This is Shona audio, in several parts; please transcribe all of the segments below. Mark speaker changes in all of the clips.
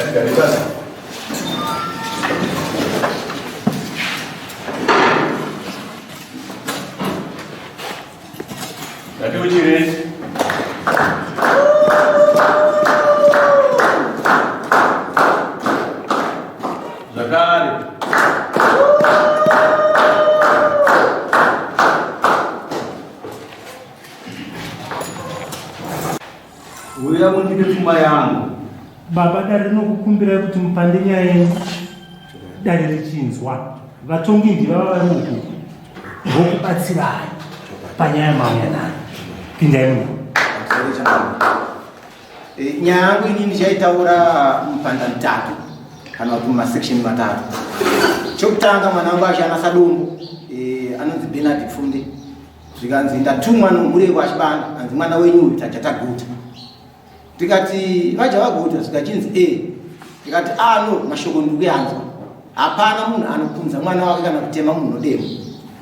Speaker 1: tigare pasi. Ngatiuchirei. Zvakare.
Speaker 2: Uya mundipe pfuma yangu.
Speaker 3: Baba, dare rinokukumbirai kuti mupande nyaya yenyu dare richinzwa. Vatongi ndivava vari uku vokubatsirai panyaya mauya nayo. Pindai muno.
Speaker 4: Eh, nyaya yangu ini ndichaitaura mupanda mitatu kana kuti mumasection matatu. Chokutanga, mwana wangu achana sadombo eh, anonzi Bernard Pfunde, zvikanzi ndatumwa nomhuri yekwaChibanda, hanzi mwana wenyu uyu taja taguta. Ndikati vaja vaguta? Zvikachinzi e. Ndikati a no, mashoko ndikuyanzwa, hapana munhu anopunza mwana wake kana kutema munhu nodemo.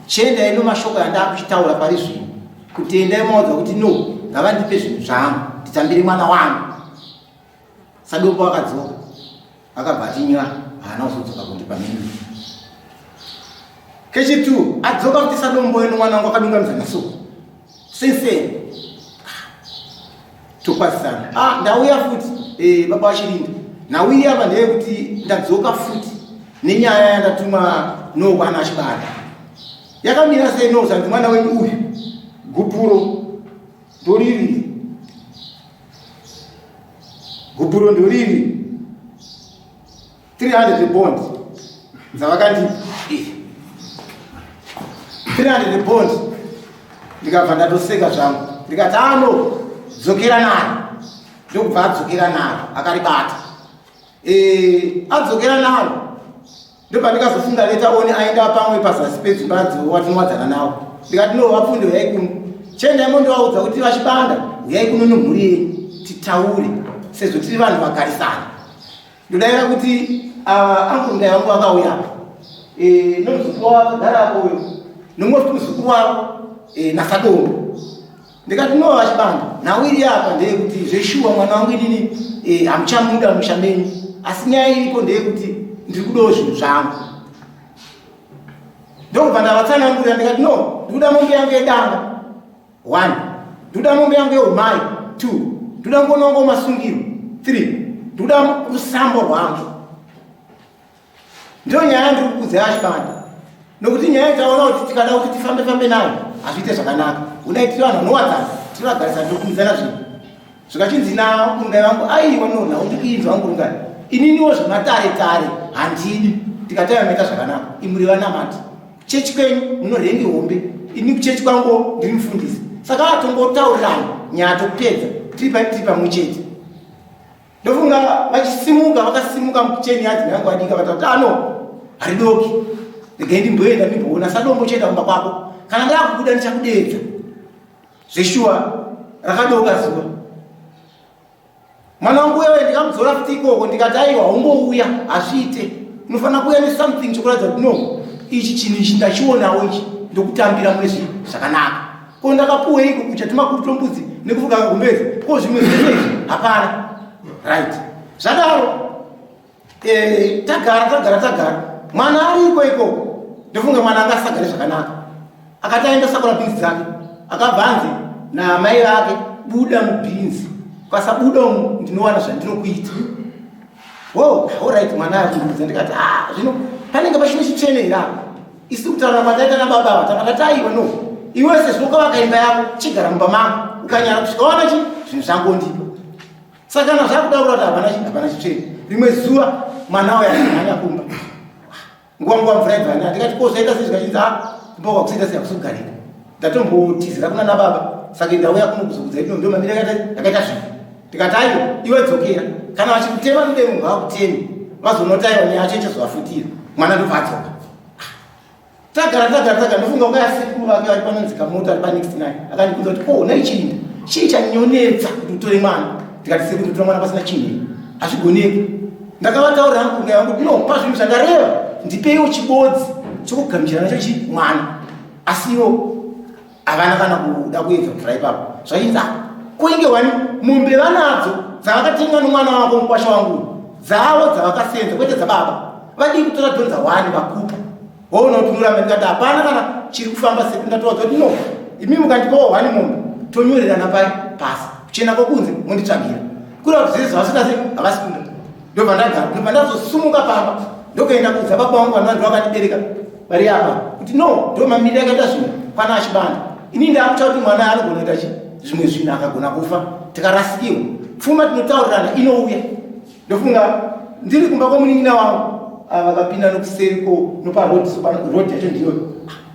Speaker 4: Chiendai nomashoko yandakuchitaura pari zvino, kuti endai maudza kuti no, ngavandipe zvinhu zvangu nditambire mwana wangu. Sadombo akadzoka, akabva atinywa, haana kuzodzoka kundipa mhinduro. Kechitu adzoka kuti sadombo eno mwana wangu akadungamidza masoko sensei, tokwazisana. Ah, ndauya futi eh, baba vachirinda. Nauya apa ndeyekuti ndadzoka futi nenyaya yandatuma nokwana achibata yakamira sei. No, zvanzi mwana wenyu uyu gupuro ndoriri, gupuro ndoriri, 300 bond dzavakandipa, 300 bond. Ndikabva ndatoseka zvangu, ndikati ano dzokera nayo. Ndokubva adzokera naro, akaribata. Adzokera naro, ndobva later on aenda pamwe pazasi pedzimba watinoWadzana nawo. Ndikati no, vapfunde, uyai kuno, chiendai mondovaudza kuti vachibanda, uyai kuno nomhuri yenyu titaure, sezvo tiri vanhu vagarisana. Ndodayira kuti angurungai vangu vakauya nomuzukuru wavo akagara apo uyo, nomumwe futi muzukuru wavo nasadombo. Ndikati no, vachibanda, nhau iri apa ndeyekuti zveshuwa mwana wangu inini hamuchamuda musha menyu, asi nyaya iripo ndeyekuti ndiri kudawo zvinhu zvangu. Ndokubva ndavatsanangurira, ndikati no, ndikuda mombe yangu yedanga one, ndikuda mombe yangu yeumai two, ndikuda mukono wangu wemasungiro three, ndikuda rusambo rwangu. Ndiyo nyaya ndiri kukudzai achibanda, nokuti nyaya taona kuti tikada kuti tifambe fambe nayo hazviite zvakanaka. Unai tiri vanhu vanowadzana, tiri vagarisa, tinokumidzana zvinhu. Zvikachinzi nakurungai vangu, aiwa no, nhau ndikuinzwa ngurungai, ininiwo zvematare tare handidi. Tikataiva maita zvakanaka, imuri vanamati, kuchechi kwenyu munorengi hombe, ini kuchechi kwangu ndiri mufundisi, saka atongotaurirana nyaya topedza, tiri pamwe chete. Ndofunga vachisimuka, vakasimuka mukicheni yadzi yangu adika, vatati ano haridoki, regai ndimboenda ndimboona sadombo. Chienda kumba kwako, kana ndakubuda ndichakudedza. Zveshuwa rakadoka zuva, mwana wangu uya ndikamudzora futi ikoko. Ndikati aiwa, ungouya hazviite, unofanira kuuya nesomething chokuratidza kuti no, ichi chinhu ichi ndachionawo ichi, ndokutambira mune zvinhu zvakanaka. Ko ndakapuweiko kucha tumakuru tombudzi nekufuka kagumbezi? Ko zvimwe zvese izvi hapana. Right, zvadaro tagara tagara tagara, mwana ariko ikoko. Ndofunga mwana anga asagare zvakanaka, akati aenda sakura bhinzi dzake, akabva anzi namai vake, buda mubhinzi, ukasabuda umu ndinowana zvandinokuita. Wo, alright, mwana akundudza. Ndikati ah, zvino panenge pachine chitsvene here apa? Isi kutaura kwataita nababa ava, tanga tati aiwa no, iwe sezvo ukavaka imba yako, chigara mumba mangu, ukanyara kusvika wana chi zvinhu zvangondipa. Saka kana zvakuda kuti hapana chitsvene, rimwe zuva mwana uyo akamhanya kumba, nguva nguva mvura ibva. Ndikati ko zvaita sei? Zvikachinzi a kumba kwakusaita sei, hakusi ndatombotizira kuna nababa, saka ndauya kuno kuzokudza ino ndo mamiri yakaita zvinhu. Ndikati aiwa, iwe dzokera, kana vachikutema nudemo ngavakuteme, vazonotaiwa nyaya yacho ichazovafutira. Mwana ndobva adzoka. Tagara tagara tagara, ndofunga ukaya sekuru vake vari panonzi kamota ari panext naye, akandibvunza kuti ko nai chirinda, chii chanyonetsa kuti utore mwana? Ndikati sekuru, ndotora mwana pasina chinhu hazvigoneki. Ndakavataurira hangu kunga yangu no, pazvinhu zvandareva ndipeiwo chibodzi chokugamuchira nacho chi mwana, asi ivo havana kana kuda kuedza kutora ipapo. Zvachinzi koinge wani mombe vanadzo dzavakatenga nomwana wako mukwasha wangu. Dzavo dzavakasenza kwete dzababa. Vadii kutora dhonza 1 vakupa. Woona kuti unoramba ndikati hapana kana chiri kufamba seku ndatowadza kuti no. Imi mukandipawo 1 mombe tonyorerana pai pasi. Kuchena kwokunze monditsvagira. Kura kuti zvese zvavasina sei havasi kuda. Ndobva ndagara ndobva ndazosumuka pamba ndokuenda kuudza baba vangu vanhu vanhu vakandibereka vari apa kuti no ndo mamiriro akaita zvinhu kwana achibanda. Ini ndakuta kuti mwana anogona kuita chi zvimwe zvinhu akagona kufa tikarasikirwa. Pfuma tinotaurirana inouya. Ndofunga ndiri kumba kwemunin'ina wangu ava vakapinda nokuseri ko noparodi so road yacho ndiyoyo.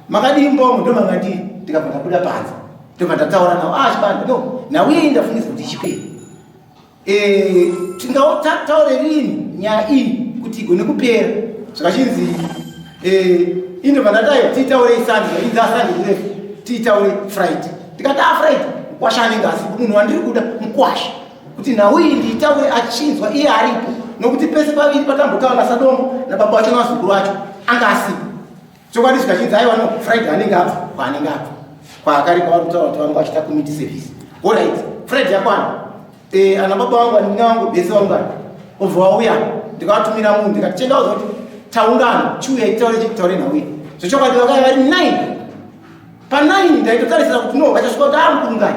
Speaker 4: Makadii mumba umu ndo manga ndiri ndikabva ndabuda panze ndobva ndataura navo ah chibanda no nhau iyi ndafungidzwa kuti ichipere. Eh, tingataure rini nyaya iyi kuti igone kupera zvakachinzi eh, indobva ndatayo tiitaure isande inzi asande kurefu tiitaure friday ndikati a ah, friday mukwasha anenge asipo munhu wandiri kuda mukwasha kuti nhau iyi ndiitaure achinzwa iye aripo nokuti pese paviri patambotaura nasadombo nababa vacho navazukuru vacho anga asipo Chokwadi zvikachinzi aiwa no Friday anenge abva kwaanenge abva kwaakari kwavari kutaura kuti vanga vachiita community service. Alright, Friday yakwana. Eh, ana baba vangu anina vangu bese vaungana. Obva vauya ndikavatumira munhu ndikati chenda uza kuti taungana chiuya itaure chitaure nhau iyi. Zvechokwadi vakauya vari 9. Pa 9 ndaitotarisira kuti no vachasvika kuti ah mukurungai.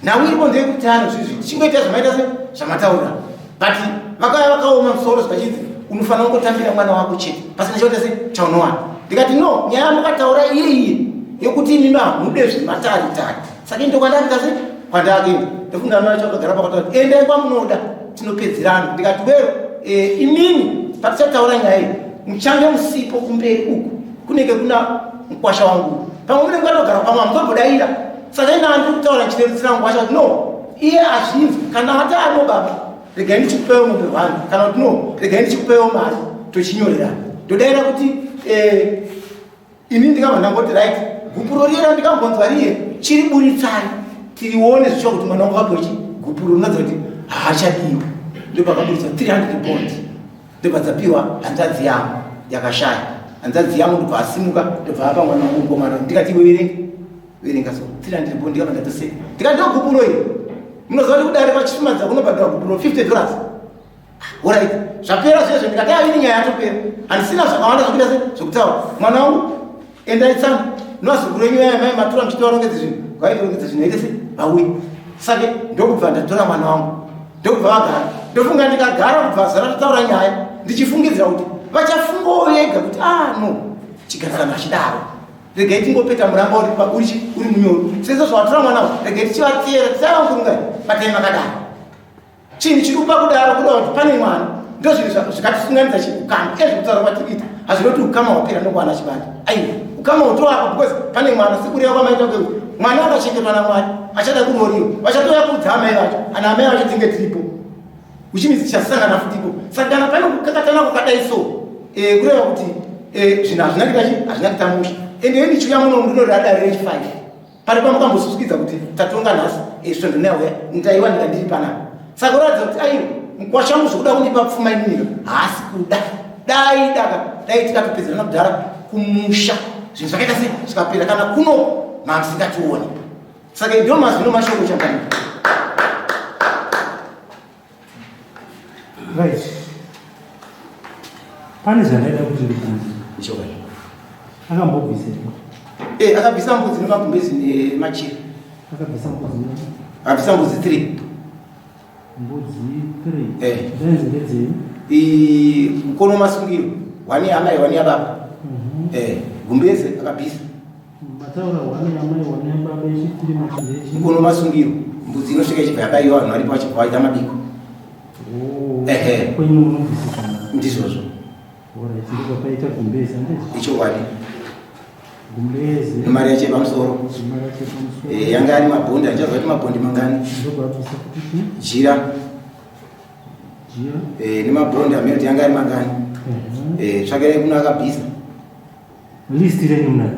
Speaker 4: Nhau iripo ndeyekuti ano zvizvi tichingoita zvamaita se zvamataura but vakauya vakaoma musoro zvikachinzi unofanira kungotambira mwana wako chete pasina chaita se chaunowana ndikati no nyaya yamukataura iye iye yekuti imimi hamude zvematari tari saka ndo kwandakita se kwandakuenda ndofunga amai vacho vakagara pakataura kuti endai kwamunoda tinopedzerana ndikati wero eh, imimi patichataura nyaya iyi muchange musipo kumberi uku kunenge kuna mukwasha wangu pamwe munenge matogara pamwe hamutombodaira saka ina andiri kutaura ndichirerutsira mukwasha kuti no iye azvinzwi kana ati ano baba regai ndichikupewo mombe hwani kana kuti no regai ndichikupewo mari tochinyorerana ndodaira kuti eh, ini ndikabva ndangoti right gupuro riye randikambonzwa riye chiri buritsai tirione zvichiwa kuti mwana wangu akapiwa chi gupuro rinoratidza kuti haachadiwa ndopakaburitsa 300 bond ndobva dzapiwa hanzvadzi yangu yakashaya hanzvadzi yangu ndobva asimuka ndobva apa mwana wangu mukomana ndikati iwe verenga verenga so 300 bond ndikabva ndatoseka ndikati ndogupuro iri munoziva kuti kudare kwachisumadza kunobhadhara gupuro 50 dollars orit zvapera zvezvo ndikati aini nyaya yatopera handisina zvakawanda zvokuita se zvokutaura mwana wangu endai tsano novazukuru venyu vaya mai matura muchitovarongedza zvinhu kwaitorongedza zvinhu aite se vauye sake ndokubva ndatora mwana wangu ndokubva vagara ndofunga ndikagara kubva zara totaura nyaya ndichifungidzira kuti vachafungawo vega kuti ah no chigarisano hachidaro regai tingopeta muramba uri uri munyoro sezvo zvavatora mwana regai tichivatera tisavankurungai batai makadaro Chinhu chiri kupa kudaro kuda kuti pane mwana ndozvinhu zvikatisunganidza chiukama ezvi kutaura kwatiriita hazvino kuti ukama hwapera nokwana chibanda aiwa ukama hutoapo because pane mwana sekureva kwamaita kweu mwana akachengetwa namwari achada kurooriwa vachatouya kuudza amai vacho ana amai vacho tinge tiripo uchimizi tichasangana futipo saka kana pane kukakatana kwakadai so eh, kureva kuti eh, zvinhu hazvina kuita chi hazvina kuita musha ende ndichiuya muno ndinorira dare rechifive Pari pamukambosusukidza kuti tatonga nhasi eh, svondo neuya ndaiwa ndika ndiri panapa saka uratidza kuti aiwa mukwasha wangu zvekuda kundipa pfuma ininiyo haasi kuda dai daka dai tikatopedzerana kudhara kumusha zvinhu zvakaita sei zvikapera kana kuno mamusingationi saka ndo mazwi nomashoko changamire
Speaker 3: Right. Pane zvandaida kuti ndibvunze.
Speaker 4: Ichokwadi.
Speaker 3: Akambobvisa
Speaker 4: Eh, akabvisa mbudzi nemagumbezi nemachira.
Speaker 3: Akabvisa mbudzi.
Speaker 4: Akabvisa mbudzi 3.
Speaker 3: Mbudzi 3.
Speaker 4: Eh.
Speaker 3: Dzenzi ndedzei?
Speaker 4: I mukono masungiro. Wani amai wani ababa. Eh, gumbeze akabvisa.
Speaker 3: Mataura hwani yamai hwani yababa yechipiri machira
Speaker 4: Mukono masungiro. Mbudzi inosvika ichibva yabaiwa vanhu varipo vachibva vaita mabiko.
Speaker 3: Oh.
Speaker 4: Ehe.
Speaker 3: Kwenyu munobvisisana.
Speaker 4: Ndizvozvo.
Speaker 3: Alright, ndipo paita gumbezi handiti?
Speaker 4: Ichokwadi.
Speaker 3: Gumbezi.
Speaker 4: Mari yacho yepamusoro.
Speaker 3: Mari yacho yepamusoro.
Speaker 4: Eh, yanga ari mabhondi, handichaziva kuti mabhondi mangani.
Speaker 3: Ndobva kuti chii?
Speaker 4: Jira.
Speaker 3: Jira.
Speaker 4: Eh, nemabhondi amene kuti yanga ari mangani. Eh, tsvakirai kuno akabvisa.
Speaker 3: List renyu muna.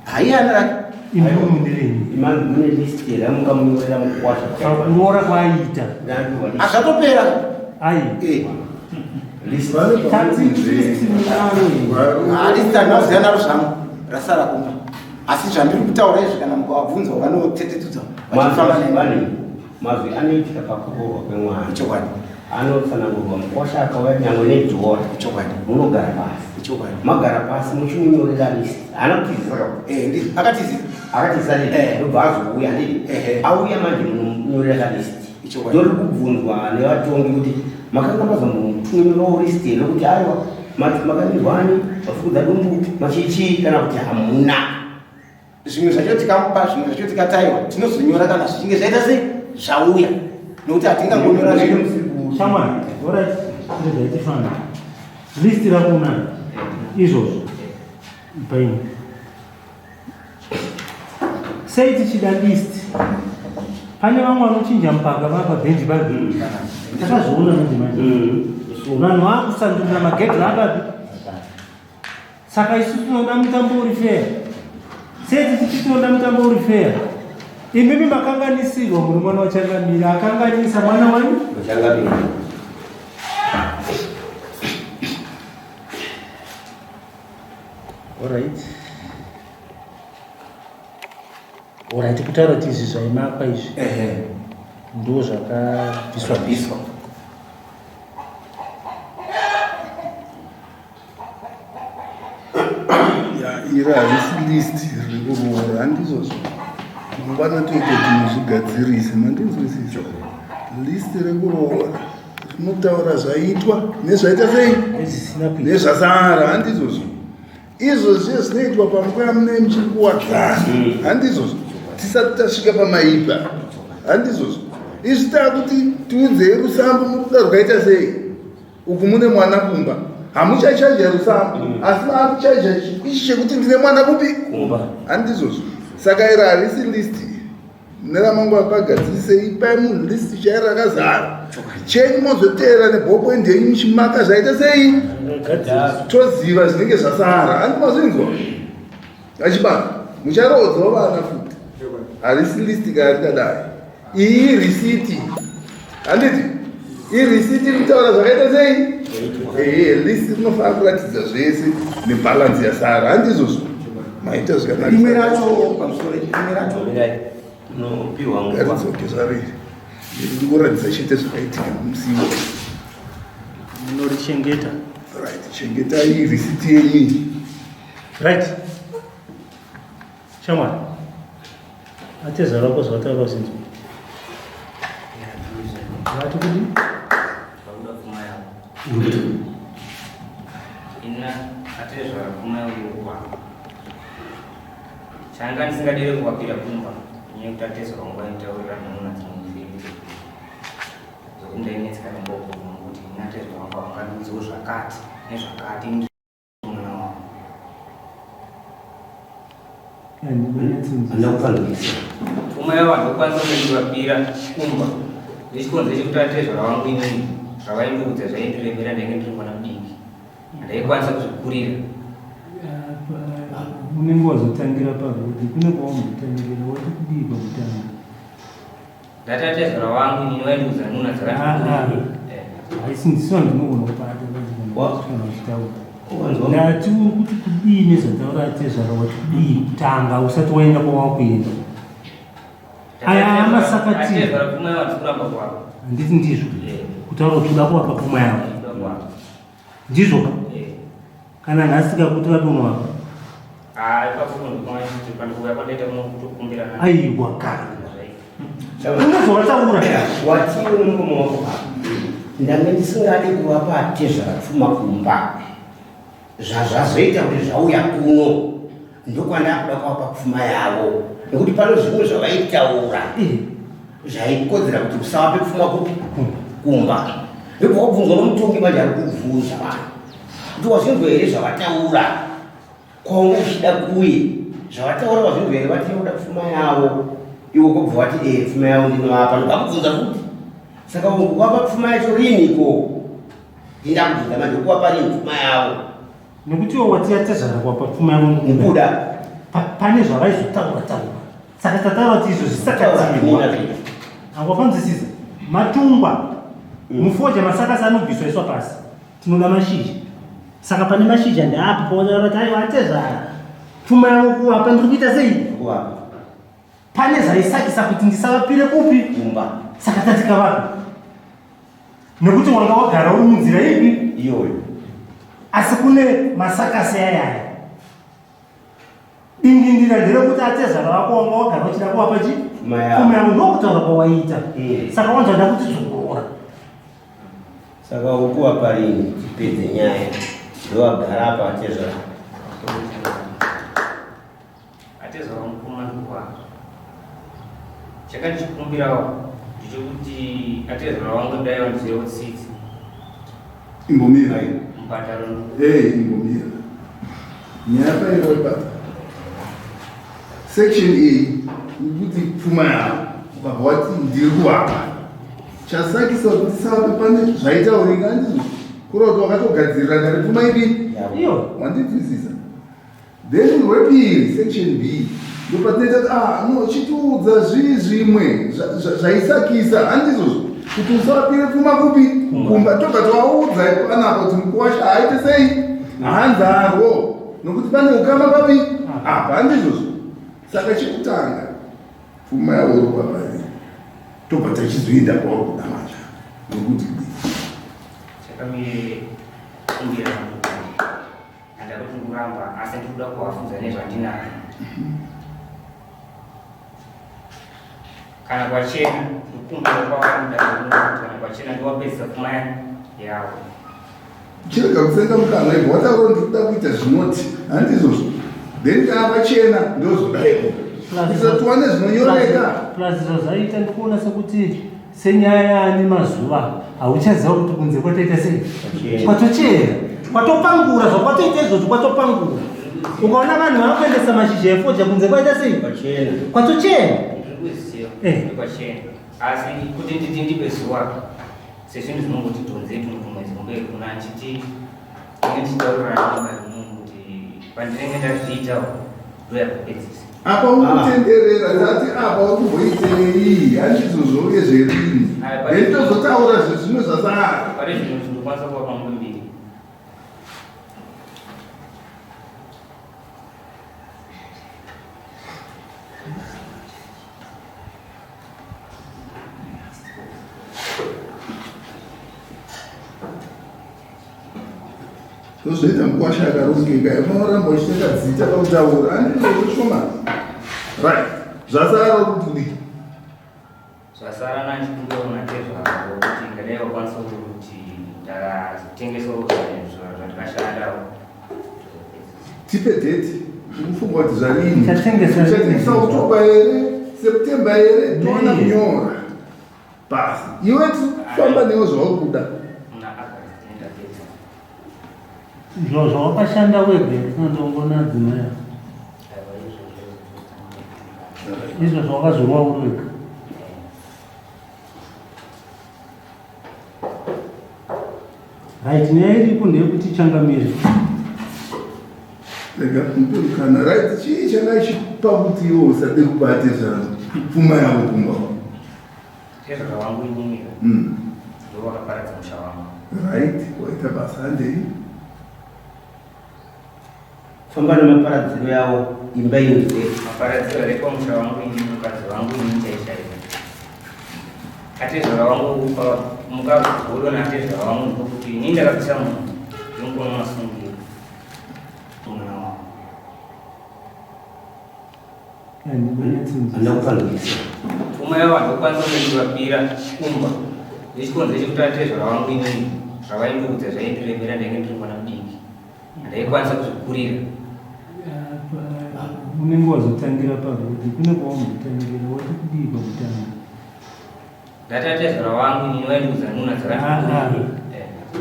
Speaker 4: Haiya ana rake.
Speaker 3: Imi mune renyu.
Speaker 5: Imani mune list here yamungamunyorera mukwasha?
Speaker 3: Pakuroora kwaaita.
Speaker 4: Azvatopera.
Speaker 3: Ai.
Speaker 4: Eh.
Speaker 5: List.
Speaker 3: Tati list munaro.
Speaker 4: Ah, list andinoziva naro zvangu rasara kumba. Asi zvandiri kutaura izvi kana mukavabvunza vanotetetudza vachifamba
Speaker 5: neni. Mazwi anoitika pakuroorwa kwemwana.
Speaker 4: Ichokwadi.
Speaker 5: Anotsanangurwa mukwasha akauya nyangwe nedhora.
Speaker 4: Chokwadi.
Speaker 5: Munogara pasi.
Speaker 4: Chokwadi.
Speaker 5: Magara pasi muchimunyorera list. Haana kutizisa ka?
Speaker 4: Eh, akatizisa.
Speaker 5: Akatizisa list. Ndobva azouya handiti? Auya manje munonyorera ka list.
Speaker 4: Chokwadi.
Speaker 5: Ndori kubvunzwa nevatongi kuti makanga mazombotunyorerawo list here kuti aiwa makanirwani mafukudza dumbu machichi kana kuti hamuna.
Speaker 4: Zvimwe zvacho tikamupa, zvimwe zvacho tikataiwa, tinozonyora kana zvichinge zvaita sei zvauya, nokuti hatingangonyora zvinhu.
Speaker 3: Shamwari, alright, regai tifambe. List rako unaro izvozvo ipaini. Sei tichida list? Pane vamwe vanochinja mupaka vapa bhenji papi. Takazviona manje manje. Vanhu vakusandurira magedhi apapi. Saka isu tinoda mutambo uri fair. Sei tichiti tinoda mutambo uri fair? Imimi makanganisirwa muri mwana wachangamira, akanganisa mwana wani?
Speaker 5: Wachangamira.
Speaker 3: Alright. Alright, kutaura kuti izvi zvaimakwa izvi.
Speaker 4: Ehe.
Speaker 3: Ndo zvakabviswa
Speaker 4: bviswa.
Speaker 6: Iri harisi list riri kuroora, handizvozvo. Mangwana toita kuti muzvigadzirise, mandinzwisisa. List rekuroora rinotaura zvaitwa nezvaita sei nezvasara, handizvozvo. Izvozvo zvinoitwa panguva yamunee muchiri kuwadzana, handizvozvo. Tisati tasvika pamaipa, handizvozvo. Izvi taakuti tiudzei rusambo muruda rwakaita sei. Uku mune mwana kumba, hamuchachaja rusambo, asi maakuchaja chikwishi chekuti ndine mwana kupi?
Speaker 5: Kumba.
Speaker 6: Handizvozvo. Saka iri harisi list. Neramangwana pagadzirisei, ipai munhu list chairo rakazara. Chenyu mozoteera neballpoint yenyu muchimaka zvaita sei? Toziva zvinenge zvasara. Handi mazvinzwa? Achibata, mucharoodzawo vana futi. Harisi list kana rikadai. Iyi risiti. Handiti? Irisiti iri kutaura zvakaita sei? Ehe, list rinofanira kuratidza zvese nebalance yasara. Handizvozvo? Maita zvakanaka.
Speaker 4: Rimwe racho pamusoro, rimwe racho.
Speaker 5: Unopiwa nguva.
Speaker 6: Ngaridzoke zvariri. Ndiri kuratidza chete zvakaitika musi iwoyo.
Speaker 3: Munorichengeta.
Speaker 6: Right, chengetai risiti yenyu iyi.
Speaker 3: Right. Shamwari. Atezvara wako zvawataura usinzwa. Vati kudii?
Speaker 5: Vakuda pfuma yavo. Ina atezvara pfuma yavo yokuwana. Changa ndisingadire kuvapira kumba. Nyaya yekuti atezvara wangu vaitaurira nhunha dzinomuviri. Zvokuti ndainetseka nemboko kuti ina atezvara wangu havangandiudzewo zvakati nezvakati. Pfuma yavo handokwanisa kundivapira kumba nechikonzero chekuti atezvara vangu inini zvavaindiudza zvaindiremera, ndainge ndiri mwana mudiki, handaikwanisa kuzvikurira.
Speaker 3: Unenge wazotangira parodi, kune kwawamutangira wati kudii pakutanga?
Speaker 5: Ndati atezvara vangu inini vaindiudza nhunha dzakati.
Speaker 3: Haisi ndisiwa ndinogona kubata kana uchitaura. Ndati uri kuti kudii nezvataura atezvara, wati kudii kutanga usati waenda kwawakuenda. Aya amasakati.
Speaker 5: Atezvara pfuma yavo handisi kuramba kwavo.
Speaker 3: Handiti ndizvo? Kutaura kuti uda kuvapa pfuma yavo. Ndizvo ka? Kana nhasi kakuti vapi unovapa? Aiwa kana. Unozovataura.
Speaker 5: Watiwe nemuromo wako apa. Ndange ndisingadi kuvapa atezvara pfuma kumba. Zvazvazoita kuti zvauya kuno ndokwandakuda kuvapa pfuma yavo. Nekuti pano zvimwe zvavaitaura zvaikodzera kuti usavape pfuma kupi? Kumba. Ndobva wabvunzwa nomutongi manje ari kubvunza vanhu. Kuti wazvinzwa here zvavataura? Kwaunga uchida kuye zvavataura wazvinzwa here? Vati uda pfuma yavo. Iwe kubva wati pfuma yavo ndinovapa. Ndobva kubvunza futi. Saka wapa pfuma yacho riniko? Ndakubvunza manje kuwapa rini pfuma yavo?
Speaker 3: Nekuti iwe wati yatezvara kuwapa pfuma yavo
Speaker 5: nekuda.
Speaker 3: Pane zvavaizotaura taura. Saka tataura kuti izvo zvisakatirwa. Angofanzwisisa. Matungwa. Mufoja masakasa anobviswa iswa pasi. Tinoda mashizha. Saka pane mashizha ndeapo paotaura kuti aiwa atezvara. Pfuma yavo kuwapa ndiri kuita sei?
Speaker 5: Kuwapa.
Speaker 3: Pane zvaisakisa kuti ndisavapire kupi?
Speaker 5: Kumba.
Speaker 3: Saka tatikavapa. Nekuti wanga wagara uri munzira ipi
Speaker 5: iyoyo.
Speaker 3: Asi kune masakasi ayaya. Dingindira nderekuti atezvara vako wanga wagara uchida kuvapa chi
Speaker 5: Pfuma yavo.
Speaker 3: pfuma yavo, ndokutaura kwawaita.
Speaker 5: Mm.
Speaker 3: Saka wanzwa ndakutidzongorora.
Speaker 5: Saka ukuwapa rini tipedze nyaya? Ndowagara apa atezvara.
Speaker 7: Atezvara mukoma ndikuwapa. Chakandichikumbirawo ndechekuti atezvara wangu dai vandizivewo tsitsi.
Speaker 6: Imbomira.
Speaker 7: Mubhadharo.
Speaker 6: Hey, imbomira. Nyaya pairoi Section A kuti pfuma yavo ukabva wati ndiri kuvapa. Chasakisa kuti ndisavape pane zvaitaurika handizvo? Kureva kuti wakatogadzirira kare pfuma ipi?
Speaker 3: Iyo.
Speaker 6: Wandinzwisisa? Then rwepiri section B ndopatinoita kuti ah no chitiudza zvii zvimwe zvaisakisa handizvozvo kuti usavapire pfuma kupi kumba tobva tawaudza panapa kuti mukuwasha haaite sei hanzarwo nokuti pane ukama papi apa handizvozvo. Saka chekutanga pfuma yavo uri kuvaparira tobva tachizoenda kwauri kuda manje nokuti
Speaker 7: Chakamire kumbira handakoti kuramba, asi ndikuda kuvafunza nezvandinazvo. Kana kwachena ndikukumbira kwavanoda kana kwachena ndowapedzisa pfuma yavo.
Speaker 6: Chirega kutsenga mukanwa ibva wataura kuti ndikuda kuita zvinoti handizvozvo, then kana pachena ndozodaiwo kuitira tiwane zvinonyoreka.
Speaker 3: Plus zvazvaita ndikuona sekuti senyaya yaane mazuva hauchaziva kuti kunze kwatoita sei, kwatochera, kwatopangura, zvakwatoita izvozvo kwatopangura. Ukaona vanhu vakuendesa mashizha efodya kunze kwaita sei,
Speaker 5: Pachena.
Speaker 3: kwatochera.
Speaker 7: Ndiri kuziva
Speaker 3: Eh.
Speaker 7: kwachena, asi kuti nditi ndipe zuva sezvinhu zvinongoti dhonzei tumwe kumberi kuna chiti ndinge ndichitaurirana nemunhu kuti pandinenge ndazviitawo ndoyakupedzisa.
Speaker 6: Apa uri kutenderera, tati apa uri kumboitei handizvozvo uye zverini, then tozotaura zvezvimwe zvasara.
Speaker 7: Pane zvinhu zvinokwanisa kuva pamumbiri.
Speaker 6: Ndozvoita mukwasha akarongeka, unoramba uchiteka dzita pakutaura handizvozvo shoma. Right, zvasara uri kuti kudii?
Speaker 7: Zvasara nachikumbira unatezvavo kuti ngadai vakwanisa kuti ndakazotengesawo zvandakashandawo.
Speaker 6: Tipe date, ukufunga kuti zvarini?
Speaker 3: Chatengesa rini?
Speaker 6: Chatengesa October here, September here? Toona
Speaker 3: Nei.
Speaker 6: kunyora basi, iwe tifamba newe zvauri kuda.
Speaker 7: Muna August ndapedza.
Speaker 3: Zvo zvawakashanda wega ndinotongona dzimai
Speaker 7: Aiwa, izvozvo
Speaker 3: izvo zvawakazorwa uri wega. Right, nyaya iripo ndeyekuti changamire
Speaker 6: Rega mupe mukana. Right, chii changa chipa kuti iwe usade kubate pfuma yavo kumba?
Speaker 7: Tezvara wangu inini ndo vakaparadza musha wangu.
Speaker 6: Right, waita basa, handei.
Speaker 5: Famba nemaparadziro yavo imba inzwe.
Speaker 7: Maparadziro ariko musha wangu inini, mukadzi wangu inini chaichaivo. Atezvara wangu mukagodo naatezvara wangu ndokuti inini ndakabvisa munhu ndinokona masungiro mwana wangu.
Speaker 5: Handina kupanzwisa.
Speaker 7: Pfuma yavo handokwanisa kundivapira kumba nechikonzero chekuti atezvara wangu inini zvavaindiudza zvaindiremera, ndainge ndiri mwana mudiki, handaikwanisa kuzvikurira.
Speaker 3: Unenge wazotangira parodi kune kwawambotangira, wati kudii pakutanga?
Speaker 7: Ndati atezvara wangu inini vaindiudza nuna
Speaker 3: Ah, ah.
Speaker 7: dzakati.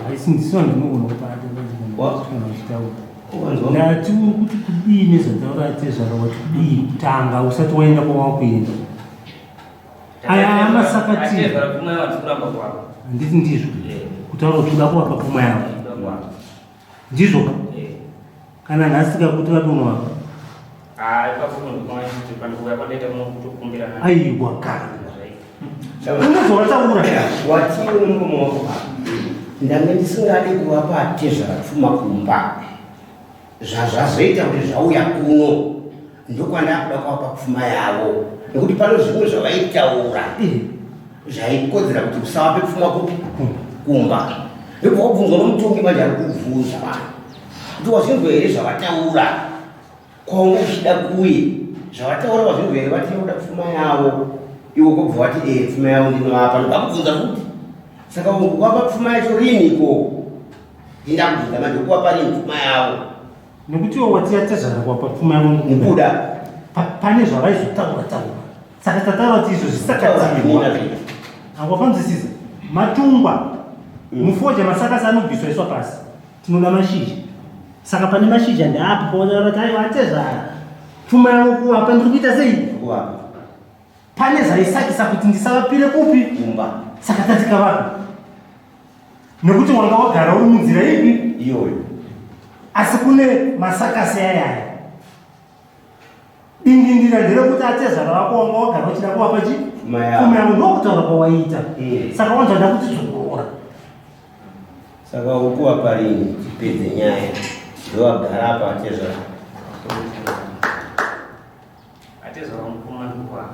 Speaker 3: Haisi ndisiwa ndinogona kubata kana uchitaura.
Speaker 5: Wanzwa?
Speaker 3: Ndati uri kuti kudii nezvataura atezvara, wati kudii kutanga usati waenda kwawakuenda? Aya amasakati.
Speaker 7: Atezvara pfuma yavo handisi kuramba kwavo.
Speaker 3: Handiti ndizvo? Kutaura kuti uda kuvapa pfuma yavo.
Speaker 7: Kuda kwavo.
Speaker 3: Ndizvo ka?
Speaker 7: Eh.
Speaker 3: Kana nhasi tikakuti vape unovapa?
Speaker 7: Ah, ipapo ndikwanisa pandikuuya kwandaita muno kutokumbirana.
Speaker 3: Aiwa kana unozovataura.
Speaker 5: Watiwe nemuromo wako apa ndange ndisingadi kuvapa atezvara pfuma kumba, zvazvazoita kuti zvauya kuno ndokwandakuda kuvapa pfuma yavo nekuti pane zvimwe zvavaitaura
Speaker 3: Eh,
Speaker 5: zvaikodzera kuti usavape pfuma kupi. Kumba. Ndobva wabvunzwa nomutongi manje ari kubvunza vanhu. Kuti wazvinzwa here zvavataura? Kwaunga uchida kuye. Zvavataura wazvinzwa here vati unoda pfuma yavo? Iwe kobva wati eh pfuma yavo ndinovapa. Ndobva kubvunza futi. Saka wapa pfuma yacho rini ikoko? Ndindakubvunza manje ukuwapa rini pfuma yavo?
Speaker 3: Nekuti iwe wati yatezvara kuwapa pfuma yavo
Speaker 5: nekuda.
Speaker 3: Pane zvavaizotaura taura. Saka tataura kuti izvo zvisakatirwa. Angwafanzwisisa. Matungwa. Mufoja masakasa anobviswa iswa pasi. Tinoda mashizha. Saka pane mashizha ndeapo paotaura kuti aiwa atezvara. Pfuma yavo kuvapa ndiri kuita sei?
Speaker 5: Kuvapa.
Speaker 3: Pane zvaisakisa kuti ndisavapire kupi?
Speaker 5: Kumba.
Speaker 3: Saka tati kavapi? Nekuti wanga wagara uri munzira ipi?
Speaker 5: Iyoyo.
Speaker 3: Asi kune masakasi ayaya. Dingindira nderekuti atezvara vako wanga wagara uchida kuvapa chi?
Speaker 5: Pfuma yavo.
Speaker 3: Pfuma yavo ndokutaura kwawaiita. Saka wanzwa ndakuti dzorora.
Speaker 5: Saka ukuvapa rini tipedze nyaya. Ndowagara apa atezvara.
Speaker 7: Atezvara mukoma ndikuwapa.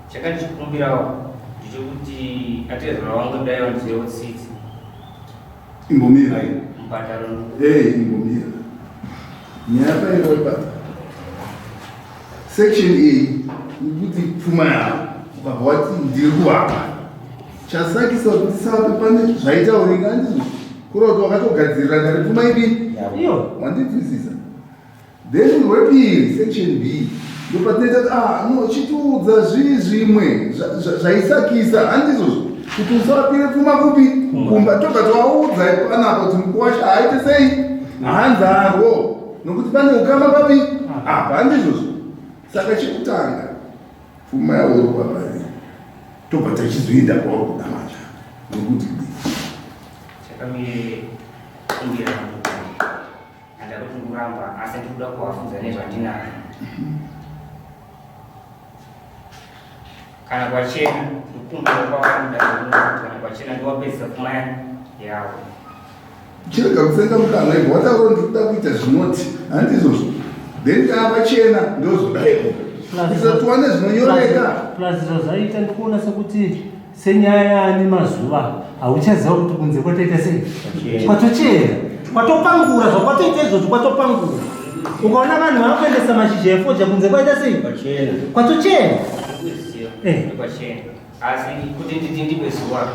Speaker 7: Chakandichikumbirawo ndechekuti atezvara wangu dai vandizivewo tsitsi.
Speaker 6: Imbomira.
Speaker 7: Mubhadharo.
Speaker 6: Eh, imbomira. Nyaya pairova. Section A kuti pfuma yavo ukabva wati ndiri kuvapa. Chasakisa kuti tisape pane zvaitaurika handizvo? Kureva kuti wakatogadzirira kare pfuma ipi?
Speaker 3: Iyo.
Speaker 6: Wandinzwisisa? Then rwepiri section B ndopatinoita kuti ah no chitiudza zvii zvimwe zvaisakisa handizvozvo kuti usavapire pfuma kupi kumba tobva tawaudza panapa kuti mukuwasha haaite sei hanzarwo nokuti pane ukama papi apa handizvozvo saka chekutanga pfuma yavo uri kwavari tobva tachizoenda kwauri kuda manje nokuti
Speaker 7: Chakamire kumbira Handada kungoramba asi ndikuda kuvafunza nezvandinazvo. Kana kwachena ndikukumbira kwavanoda kuti kana kwachena ndowapedzisa pfuma yavo.
Speaker 6: Chirega kusenga mukanwa ibva wataura kuti ndikuda kuita zvinoti handizvozvo then kana pachena ndozodaiwo kuitira tiwane zvinonyoreka.
Speaker 3: Plus zvazvaita ndikuona sekuti Senyaya yaane mazuva hauchaziva kuti kunze kwatoita sei, kwatochera, kwatopangura, zvakwatoita izvozvo kwatopangura. Ukaona vanhu vakuendesa mashizha efodya kunze kwaita sei, kwatochera.
Speaker 7: Eh. Kwachena. Asi kuti nditi ndipe zuva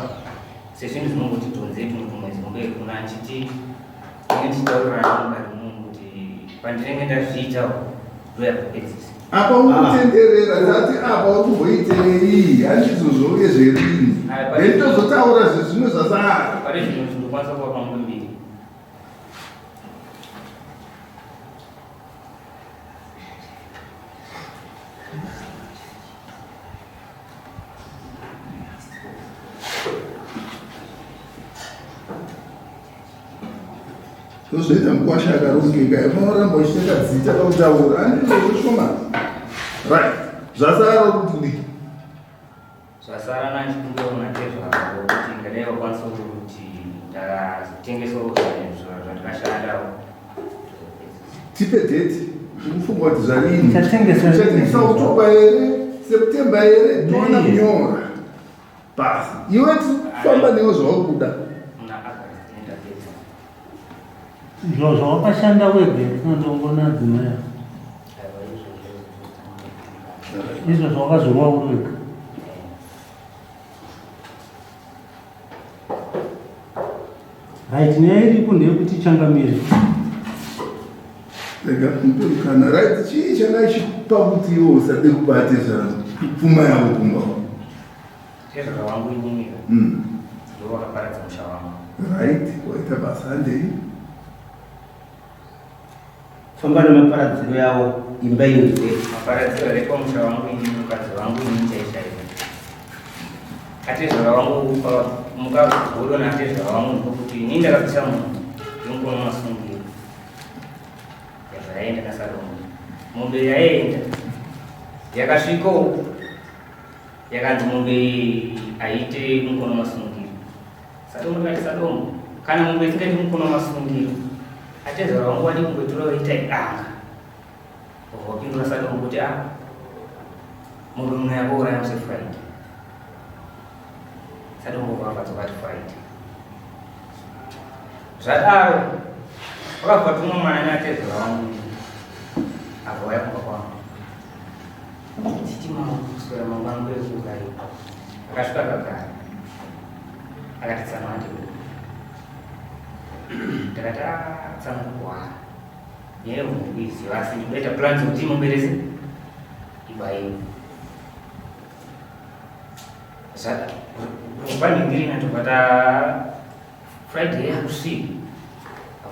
Speaker 7: sezvinhu zvinongoti dhonzei tumwe kumberi kuna chiti ndinenge ndichitaurirana mukati munhu kuti pandinenge ndazviitawo ndoyakupedzisa.
Speaker 6: Apa uri kutenderera tati apa uri kumboiterei handizvo zvouye zverini then tozotaura zvezvimwe zvasara.
Speaker 7: Pane zvinhu zvinokwanisa kuva pamwe mbiri.
Speaker 6: Ndozvoita mukwasha akarongeka unoramba uchiteka zita pakutaura andizvozvo shoma right zvasara kuti kudii
Speaker 7: Zvasara nandikunge unatezvavo kuti ngadai wakwanisa kuti ndazotengesawo zvandakashandawo.
Speaker 6: Tipe date ukufunga kuti zvarini
Speaker 3: Chatengesa rini?
Speaker 6: chatengesa October here September here toona
Speaker 3: Nei.
Speaker 6: kunyora Basi iwe famba newe zvauri kuda.
Speaker 7: Muna August ndapedza.
Speaker 3: Izvo zvawakashanda wega here kana kuti wangona adzimai ako?
Speaker 7: Aiwa izvo izvo.
Speaker 3: Izvo zvawakazorwa uri wega. Right, nyaya iripo ndeyekuti changamire.
Speaker 6: Rega kumupurukana. Right, chii changa chipa kuti iwe usade kubate pfuma yavo kumba?
Speaker 7: Tezvara wangu inini ndivo vakaparadza musha wangu.
Speaker 6: Right, waita basa handei.
Speaker 5: Famba nemaparadziro yavo imba inzwe.
Speaker 7: Maparadziro akaitwa musha wangu inini mukadzi wangu inini chaichaivo. Atezvara wangu mukagodo naatezvara wangu ndokuti inini ndakabvisa munhu ndomukono masungiro. Yabva yaenda naSalomo. Mombe yaenda yakasvika uku yakanzi mombe iyi haite mukono masungiro. Salomo ndikati Salomo kana mombe isingaiti mukono masungiro atezvara wangu wadii kungoitora woita idanga. Wapindura Salomo kuti a mombe muno yakauraya musi Friday. Sadombo vakadzoka ti Friday. Zvadaro vakabva tumwa mwana neatezvara wangu abva waya kumba kwangu. Titi mangu kuswera mangwana kurezukai. Akasvika akagara. Akati tsano handi. Ndakati ah tsano kurwara. Nyaya yekuiziva asi ndikuita plans kuti imuberese ibaiwe. Panhingirina tobata Friday yakusvika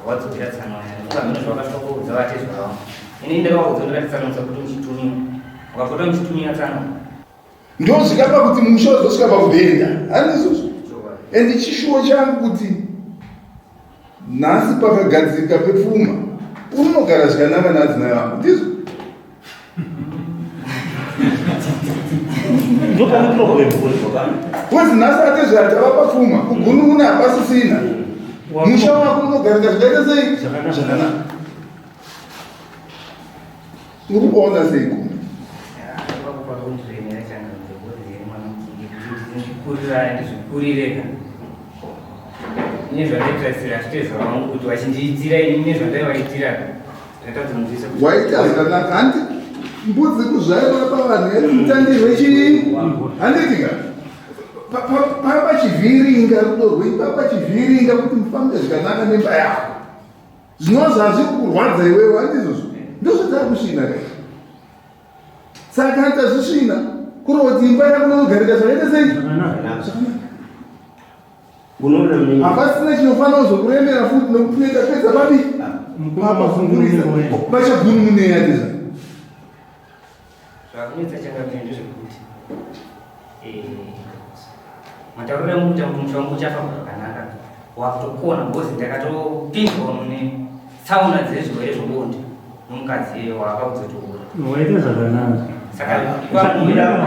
Speaker 7: wadzokera tsano hameno zvavakasvika kuudza vatezvara vangu. Ini ndakavaudza ndakati tsano musapote muchitumiwa. Mukapota muchitumira tsano
Speaker 6: Ndosvika pakuti musha uzosvika pakubhenda, handizvozvo? And chishuwo changu kuti nhasi pakagadzirika pepfuma unogara zvakanaka naadzimai vako, ndizvo?
Speaker 3: Ndopane problem.
Speaker 6: Wezi nhasi atezvara tava pafuma kugunun'una hapasisina, musha wako unogarika zvakaita sei? Zvakanaka. Uri kuona sei kumba?
Speaker 7: Ndizvikurire nezvandaitarisira titezvara vangu kuti vachindiitira ini nezvandaivaitira ndatadza kunzwisa.
Speaker 6: Waita zvakanaka, handi mbudzi kuzvairwa pavanhu yati mutandirwe chii, handitika papa chivhiringa rudo rwenyu, papa chivhiringa kuti mufambe zvakanaka nemba yako. Zvinova zvazviri kurwadza iwewe, handizvozvo? Ndozvatava kusvina kai. Saka tazvisvina kureva kuti imba yako inogarika zvakaita sei?
Speaker 3: Zvakanaka.
Speaker 6: Zvakanaka.
Speaker 5: Unoona munini.
Speaker 6: Hapasina chinofanira kuzokuremera futi nokuti unoita pedza papi papafungurisa vachagunun'uneya tizva.
Speaker 7: Zvakunetsa changamire ndezvekuti matauriro emukuita kuti musha wangu uchafamba zvakanaka wakutokona because ndakatopindwa mune tsaona dzezvirwere zvebonde nomukadzi waakaudza kuti ura.
Speaker 3: Waita zvakanaka.
Speaker 7: Saka
Speaker 5: Ndinoda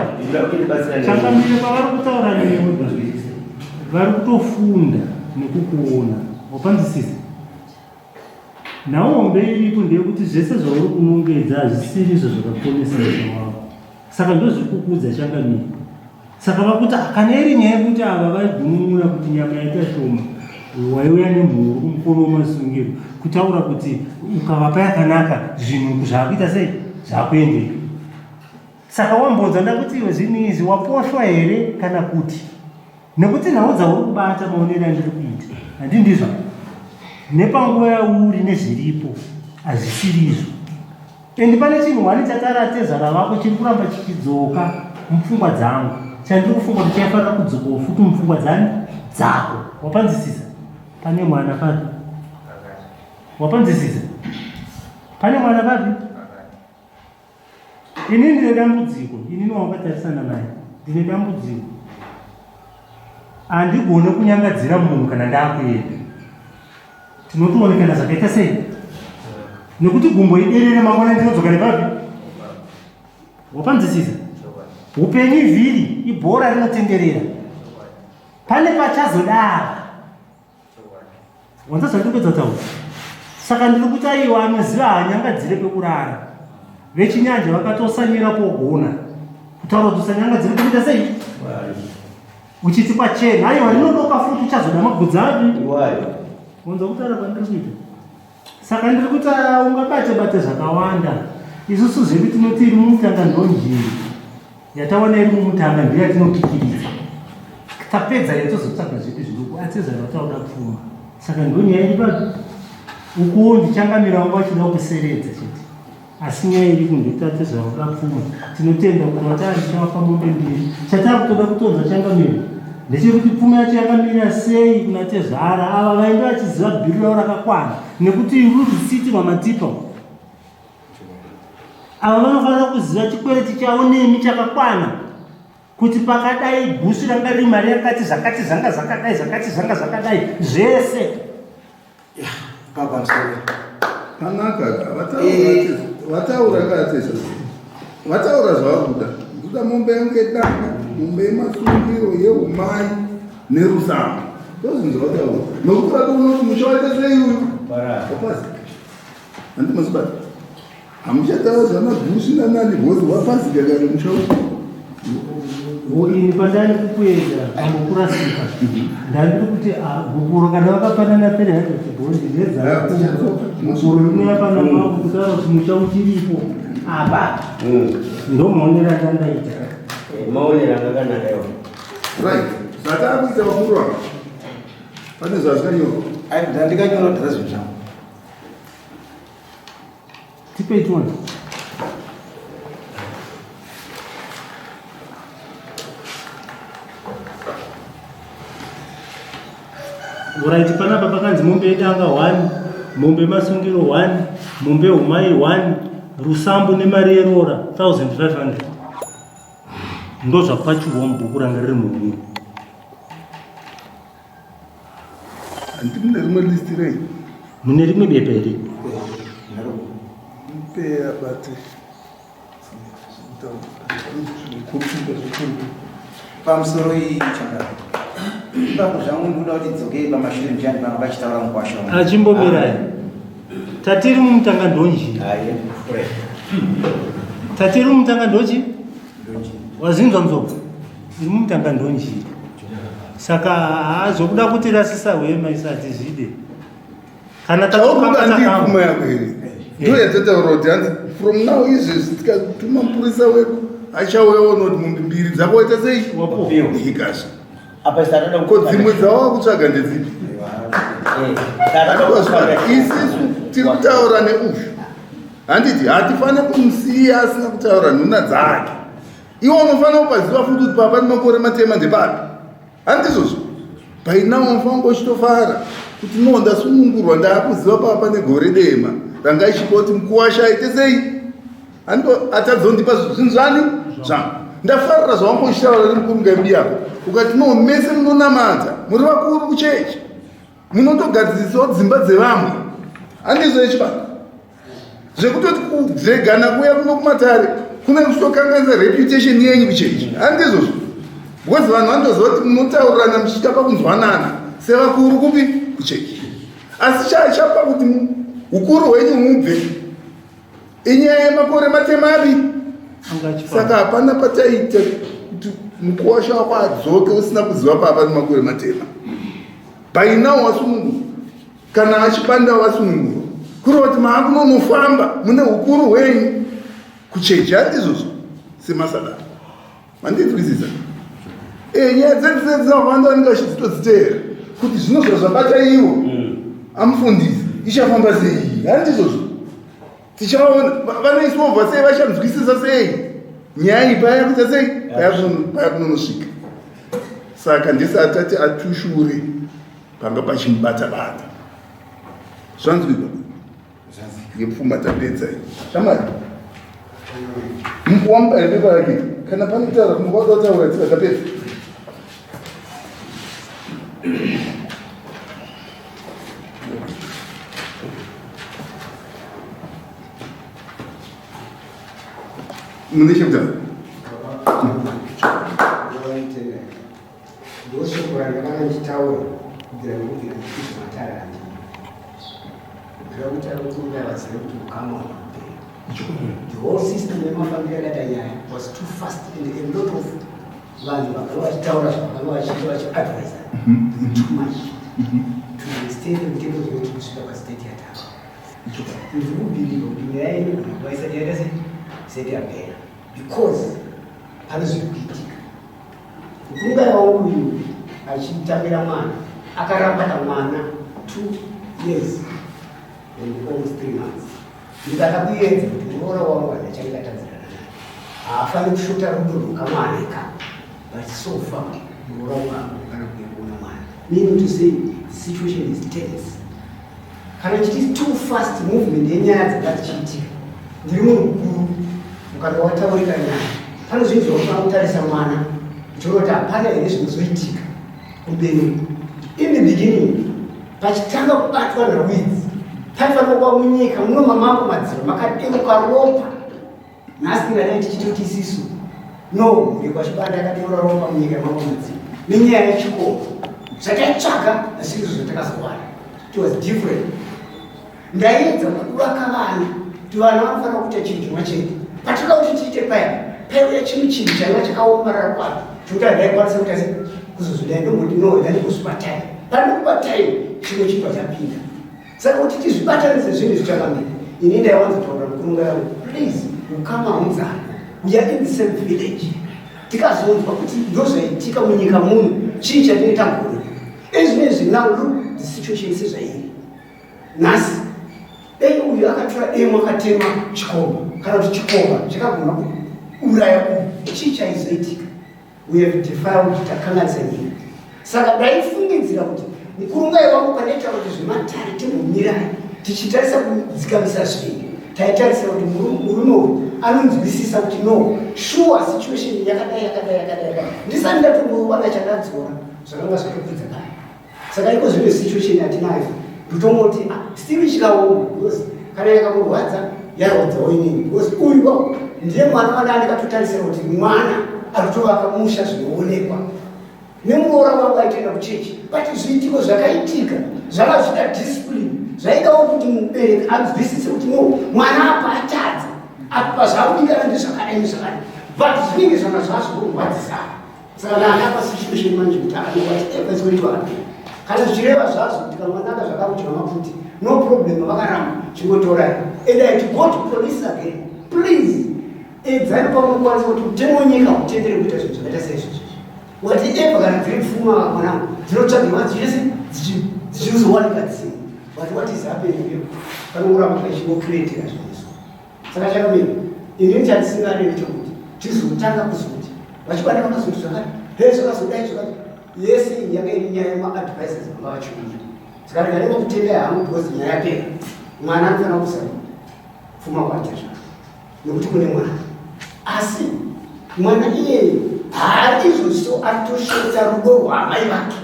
Speaker 5: kundibatsira.
Speaker 3: Changamire, pavari kutaura newe, vari kutofunda nekukuona, wapanzwisisa? Nhau hombe iripo ndeyekuti zvese zvauri kunongedza hazvisiri izvo zvakaponesa musha wako. Saka ndozvikukuudza changamire. Saka vakuti "Ah, kana iri nyaya yekuti ava vaigunun'una kuti nyama yaita shoma, waiuya nemhuru kumukono wemasungiro kutaura kuti ukavapa yakanaka zvinhu zvaakuita sei, zvaakuendeka. Saka wambonzwa ndakuti iwe zvinhu izvi waposhwa here kana kuti nekuti nhau dzauri kubata maonero andiri kuita handi ndizvo nepanguva yauri nezviripo hazvisiri izvo. Endi pane chinhu wani chataratezvara vako chiri kuramba chichidzoka mupfungwa dzangu, chandiri kufunga kuti chaifanira kudzokawo futi mupfungwa dzani dzako, wapanzwisisa? Pane mwana papi, wapanzwisisa? Pane mwana papi? Ini ndine dambudziko, inini wangatarisana naye ndine dambudziko, handigone kunyangadzira munhu kana ndakuenda. Tinotoonekana zvakaita sei nekuti gumbo iderere, mangwana ndinodzoka nepapi, wapanzwisisa? Upenyu ivhiri, ibhora rinotenderera, pane pachazodava. Wanza zvandiri kuedza kutaura? Saka ndiri kuti aiwa, anoziva haanyangadzire pekurara. Vechinyanja vakatosanyira pogona kutaura kuti usanyangadzire pekuita sei uchiti kwachena, aiwa rinodoka futi uchazoda magudza api. Wanza kutaura kwandiri kuita? Saka ndiri kuti ah, ungabate bate zvakawanda. Isusu zvedu tinoti iri mumutanga ndonjiri yatawana, iri mumutanga ndiyo yatinokikiridza. Tapedza yatozotsvaga zvedu zviduku atezvara vatauda pfuma. Saka ndonyaya iri papi ukuwo, ndichangamira wangu vachida kuseredza chete, asi nyaya iri kundetatezvara kuda pfuma. Tinotenda kuti vataa ndichavapa mombe mbiri. Chatava kutoda kutonza changamira ndechekuti pfuma yacho yakamira sei kuna tezvara ava, vainge vachiziva bhiri ravo rakakwana, nekuti rurisiti rwamatipa ava vanofanira kuziva chikwereti chavo nemi chakakwana, kuti pakadai gusi ranga riri mari yakati zvakati, zvanga zvakadai zvakati, zvanga zvakadai zvese.
Speaker 4: Papamusoro.
Speaker 6: Panaka, vataura katezva, vataura zvavari kuda. Kuda mombe yangu yedanga, mombe yemasungiro, yeumai nerusambo, ndozvinhu zvavataura, nokuti vatoona kuti musha waita sei uyu wapazika. Handi masibata hamuchataura zvamagusi nanani, bhozi wapazika kare musha uyu.
Speaker 3: Ini pandani kukuenda ambokurasika ndandiri kuti ah, gupuro kana vakapanana 300 bhondi ndedzakugupuro rinouya pana mambo kutaura kuti musha uchiripo apa ndomaonero andandaita.
Speaker 5: Maonero angakanaka iwo.
Speaker 6: Right, zvatakuita vakuru ava pane zvazvikanyorwa.
Speaker 4: Ndandikanyora dhara zvinhu zvangu.
Speaker 3: Tipei tione. Uraiti panapa pakanzi mombe yedanga 1, mombe yemasungiro 1, mombe yehumai 1, rusambo nemari yeroora 1500. Ndozvapachurwa mubhuku ranga riri muhuro.
Speaker 6: Hanti mune rimwe list rei?
Speaker 3: Mune rimwe bepa here?
Speaker 6: Mupe abate.
Speaker 4: Pamusoro iyi chakara. Ipapo zvangu ndinoda kuti dzokei pamashure mchani panga pachitaura mukwasha wangu.
Speaker 3: Achimbomirai. Tatiri mumutanga ndonji. Tatiri mumutanga ndochi? Wazinzwa mzoko? Iri mumutanga ndonjira. Saka haazokuda kuti rasisa hwema isati zvide. Kana
Speaker 6: Chauri ndipfuma yako here? Ndo yatataura kuti hanzi from now izvezvi tikatuma mupurisa wedu achauya ona kuti mombe mbiri dzako waita sei? Ikasha.
Speaker 5: Apa isarada
Speaker 6: Ko dzimwe dzawava kutsvaga ndedzipi? Isisu tiri kutaura neuyu. Handiti hatifane kumusiya asina kutaura nhuna dzake. Iwe unofanira kupaziva futi kuti papa nemakore matema ndepapi. Handizvozvo? By now unofanira kunge uchitofara kuti no ndasunungurwa ndaakuziva papa negore dema ranga ichipa kuti mukuwasha aite sei. Hando atadzondipa zvinhu zvani zvangu. Ndafarira zvawanga uchitaura nemukuru ngaimbi yako. Ukati no mese munonamata muri vakuru kuchechi. Munotogadzirisawo dzimba dzevamwe. Handizvo ichipa. Zvekutoti kudzegana kuya kuno kumatare kune kutokanganisa reputation yenyu kuchechi. Handizvozvo. Because vanhu vanotoziva kuti munotaurirana muchisvika pakunzwanana sevakuru kupi kuchechi. Asi chapa kuti ukuru hwenyu hubve inyaya yemakore matema api. Saka hapana pataita kuti mukuwasha wako adzoke usina kuziva papa nemakore matema. By now wasunungurwa. Kana achipanda wasunungurwa. Kureva kuti maakunonofamba mune ukuru hwenyu kuchechi. Handizvozvo semasadaro. Mandinzwisisa? Nyaya dzedu dzakawanda vanenge vachitodziteera kuti zvino zvazvabata ivo amufundisi ichafamba sei? Handizvozvo. Tichaona vanoiswa sei, vachanzwisisa sei nyaya iyi paya kuita sei paya kunonosvika. Saka ndisati ati atushure panga pachimubata bata. Zvanzwikwa? Yepfuma tapedza iyi. Shamwari. Mukuwamba here pepa rake? Kana panotaura kumukwaza kutaura tsiva tapedza. Mune chekutaura?
Speaker 5: Ndoshoko randakanga ndichitaura kubvira nekubvira ndichiti matare handii. Kubvira kuti ari kurume vazive kuti ukama hwakupera. The whole system yemafambiro akaita nyaya was too fast and a lot of vanhu vakanga vachitaura zvavakanga vachiita vachiadvisa too much to the extent yekuti inozoti kusvika pastate yatava. Ndiri kubhilivha kuti nyaya inogona kuva isati yaita sei isati yapera because pane zviri kuitika. Mukunga wangu uyu achitambira mwana akaramba kamwana 2 years and almost 3 months. Ndikada kuedza kuti muroora wangu handachange ndatadzirana naye. Haafani kushota rudo rwekamwana ikako. But so far muroora wangu haakukana kuuya kuona mwana. Meaning to say the situation is tense. Kana chiti too fast movement yenyaya dzanga dzichiitika. Ndiri munhu mukuru, ukanga wataurika nyaya pane zvinhu zvaunofanira kutarisa mwana uchiona kuti hapana here zvinozoitika kumberi. In the beginning pachitanga kubatwa nhau idzi paifanira kuva munyika muno mamambo madziro makadeuka ropa. Nhasi tingadai tichitoti isisu no mhuri kwaChibanda yakadeura ropa munyika yamambo madziro nenyaya yechikoro. Zvataitsvaga hazvisi zvatakazowana. It was different. Ndaiedza kuvaka vana kuti vana vanofanira kuita chinhu chimwe chete. Patinoda kuti tiite paya
Speaker 4: Paiuya chimwe chinhu chaiva chakaomarara kwazvo chokuti handaikwanisa kuita se kuzozvidai ndomboti no, ndandikuzipa time. Pandikupa time chimwe chibva chapinda. Saka kuti tizvibatanidze zvinhu zvichangamira, ini ndaiwanzotaura mukurunga yangu, please, ukama hunzana, we are in the same village. Tikazonzwa kuti ndozvaitika munyika muno, chii chatinenge tagona? Ezvinezvi now look the situation sezvairi nhasi. Dai uyu akatora demo akatema chikomba, kana kuti chikomba chakagona kuuraya uyu, chii chaizoitika? We have defiled, takanganisa nyika. Saka ndaifungidzira kuti mukurungai wangu panoita kuti zvematare timbomirai tichitarisa kudzikamisa zvinhu, taitarisa kuti murume uyu anonzwisisa kuti no, sure, situation yakadai yakadai yakadai yakadai. Ndisati ndatombowana chandadzora, zvakanga zvatokwidza kare. Saka iko zvino situation yatinayo, ndotongoti ah, still chikaoma, because kana yakamurwadza yarwadzawo inini, because uyu wa ndiye mwana wanda ndikatotarisira kuti mwana ari kutovaka musha zvinoonekwa nemuroora wangu aitoenda kuchechi. But zviitiko zvakaitika zvanga zvida discipline, zvaidawo kuti mubereki anzwisise kuti no, mwana apa atadza apa, zvakudikana ndezvakadai nezvakadai, but zvinenge zvanga zvazvokurwadzisana. Saka ndanga pasituation manje kuti ane whatever is going to happen, kana zvichireva zvazvo kuti kamwanaka zvakakudya maputi, no problem, vakaramba chingotorai. And I to go to police again, please, edzai pamunokwanisa kuti mutemo wenyika utendere kuita zvinhu zvakaita seizvozvo. Whatever, kana dziri pfuma mwanangu dzinotsvagirwa dzichese dzichizowanika dzimwe, but what is happening here, panongoramba pachingocreatira zvinhu. Saka chakamira, inini chandisingade ndechekuti tizotanga kuzoti vachibata vakazoti zvakati he zvakazodai zvakati yese iyi yanga iri nyaya yemaadvisors vanga vachiuya. Saka ndinganenge kutendai hangu because nyaya yapera. Mwana anofanira kusa pfuma kwatezva nekuti kune mwana, asi mwana iyeye haari izvozvo, aritoshota rudo rwaamai vake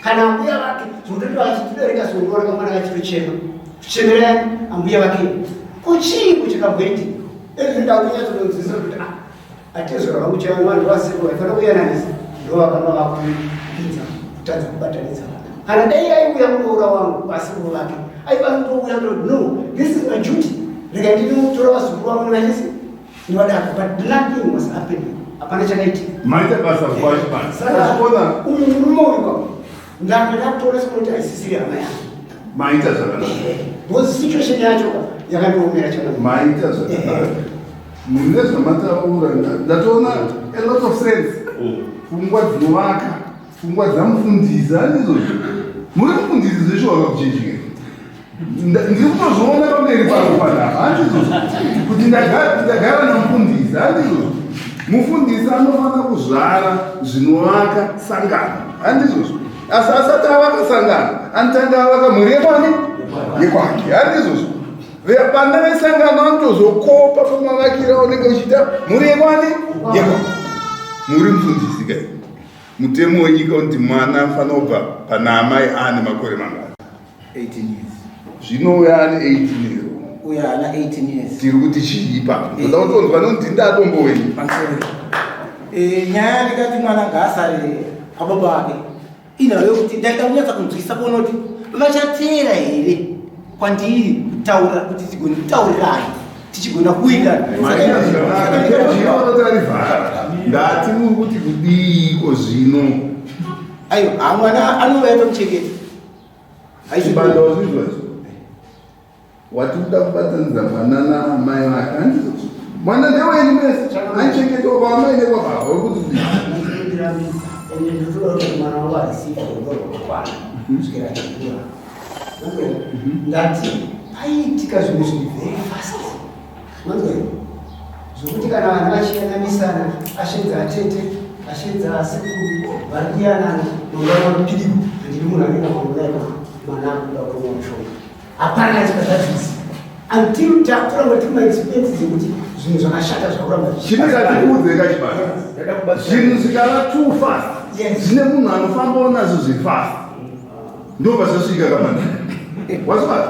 Speaker 4: kana ambuya vake, zvokutoti vachitibereka sondoona kamwana kachitochema kuchemerani ambuya vake. Ko chiiko chakamboitika ezvi? Ndakunyatsotonzwisisa kuti ah, atezvara vangu chaivo vanhu vaseko vaifanira kuyananisa ndo vakanga vakupinza kutadza kubatanidza vana. Kana dai aiuya muroora wangu vasekuru vake, aifanira kutouya kutoti no, this is my duty, rega ndinotora vazukuru vangu nevachisi ndivadako, but nothing was happening, hapana chakaitika.
Speaker 6: Maita basa kwacho.
Speaker 4: Saka
Speaker 6: ona
Speaker 4: uyu murume uyu pa ndanga ndakutoona sekuti haisisiri hama yangu.
Speaker 6: Maita zvakanaka.
Speaker 4: Because situation yacho yakandiomera chakanaka.
Speaker 6: Maita zvakanaka mune zvamataura. Ndatoona a lot of sense, pfungwa dzinovaka, pfungwa dzamufundisi. Handizvozvo? Muri mufundisi zveshuwa kakuchechi? Ndiri kutozviona pamberi pako panapa. Handizvozvo kuti ndagara namufundisi? Handizvozvo? Mufundisi anofanira kuzvara zvinovaka sangano. Handizvozvo? Asi asati avaka sangano anotanga avaka mhuri yekwani yekwake. Handizvozvo? Vana vesangano vanotozokopa pamavakiro aunenge uchiita mhuri yekwani yekwake. Muri mufundisi kai? Mutemo wenyika unoti mwana anofanira kubva pana amai aane makore mangani?
Speaker 8: 18 years.
Speaker 6: Zvinouya ane 18 year.
Speaker 8: Uyo ana 18 years.
Speaker 6: Tiri kuti chii ipapo? Ndoda kutonzwa nonzi ndadombo wenyu.
Speaker 8: Pamusoro. Nyaya ndikati mwana ngaasare pababa vake, inhau yekuti ndaida kunyatsa kunzwisa kuona kuti vachateera here kwandiri kutaura kuti tigone kutaurirana tichigona kuwirirana.
Speaker 6: Chiinotarivhara ndati muri kuti kudiiko zvino?
Speaker 8: Aiwa, ha, mwana anouya tomuchengeta.
Speaker 6: Chibanda, wazvinzwa izvo? Wati kuda kubatanidza mwana naamai vake. Handizvo? Mwana ndewenyu mese, aichengetwa kwaamai nekwababa. Uri kuti kudii?
Speaker 4: Ndirambidza, ende ndotoda kuti mwana wangu areceive rudo rwakakwana kusvikira achikura. Manzwa? Ndati paiitika zvinhu zviri very fast, manzwa, zvokuti kana vana vachiyananisana, ashedza atete, ashedza asekuru, vari kuyanana, mangwana mapiriko. Handidi munhu anenge panguva yekuti mwana akuda kutomwa mushonga. Hapana chikazadzisa until takuramba tiri maexpenses ekuti zvinhu zvakashata zvakuramba.
Speaker 6: Chindikatikuudze kachibanda, zvinhu zvikava too fast, zvine munhu anofambawo nazvo zvefast, ndo pazvasvika kamana. Wazvibata?